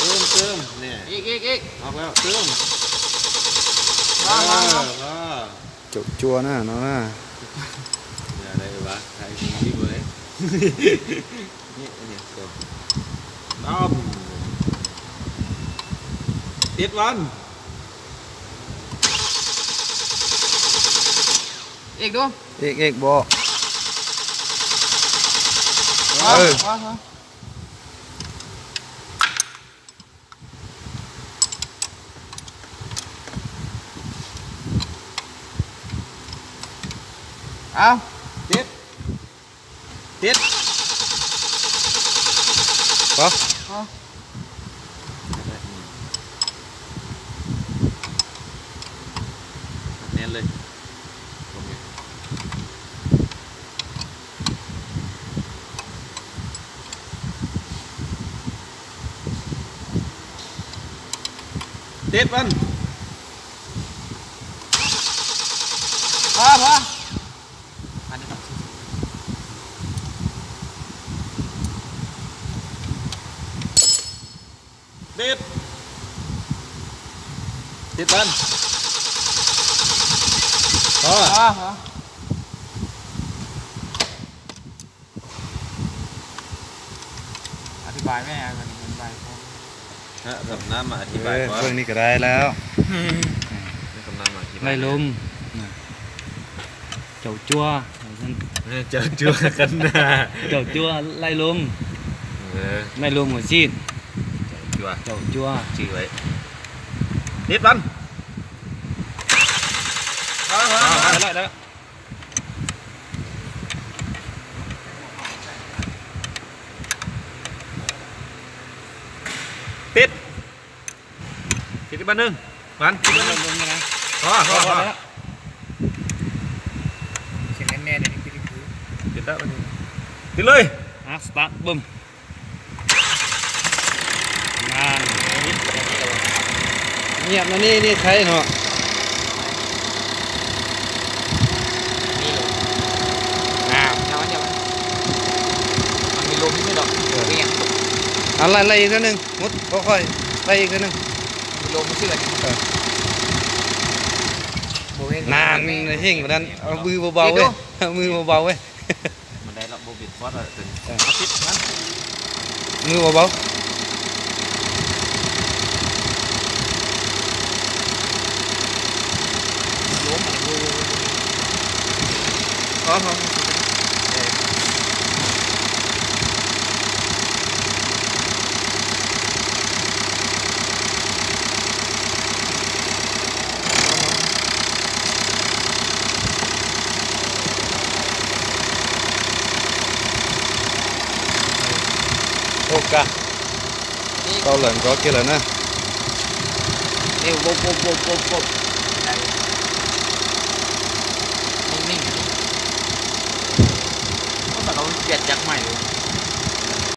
Tưm, tưm, nè. Ib, ib, ib. Nọc lawm, tưm. Nọc, nọc, nọc. Ơ, nọc. Caum cua na no na. Ra đây và hai thằng đi vào đấy. Nhẹ nhàng rồi. Đâm. Tiết Văn. Ib đuo. Ib, ib, bộ. Ơ, ơ. Ơ, tib. Tib. Hả? Hả? Nén lên. Tib Văn. Hả, hả? Tib. Tib Văn. Có à? Có hả? Ở thì bài với à, còn bài không? Hă, sab nam masอธิบาย เออ ก่อน เรื่องนี้ก็ได้แล้ว ในลม เจ้าจั่ว เจ้าจั่วกันนะ เจ้าจั่ว ไล่ลม เออ ไล่ลมหัวซีด เจ้าจั่ว เจ้าจั่ว ชื่อไว้ ติดมัน เอา เอา เอา ได้แล้ว ได้แล้ว ติด ติดอีกบานหนึ่ง มัน ติดอีกบานหนึ่ง ลงเลยนะ พอ พอ พอ พอ แล้ว เสียงแน่นๆ เดี๋ยวนี้คือ ติดแล้ว ติดเลย อ่ะ สตาร์ท บึ้ม นั่น เงียบนะนี่ นี่ใครเนาะ นี่ลง อ่า เดี๋ยวมัน เดี๋ยวมัน มันมีลมนิดหน่อย เออ เป็นไง อ่ะ ไล่ ไล่อีกเทื่อหนึ่ง มุด ค่อยๆ ไล่อีกเทื่อหนึ่ง มีลมไม่เชื่อเนี่ย เออ โอ้ย นั่น เฮ้งกว่านั้น เอามือเบาๆ เว้ย เอามือเบาๆ เว้ย มันได้แล้ว โบบิดฟอสอะ เออ เอาติดมัน มือเบาๆ ล้มอะ โอ้โห อ๋อ พอ พอ พอ เออ Ua cas tau lawm, nkov kiag lawm na. Ê, vov, vov, vov, vov, vov. Ninh ninh. Có sao đâu, chẹt chặt mày.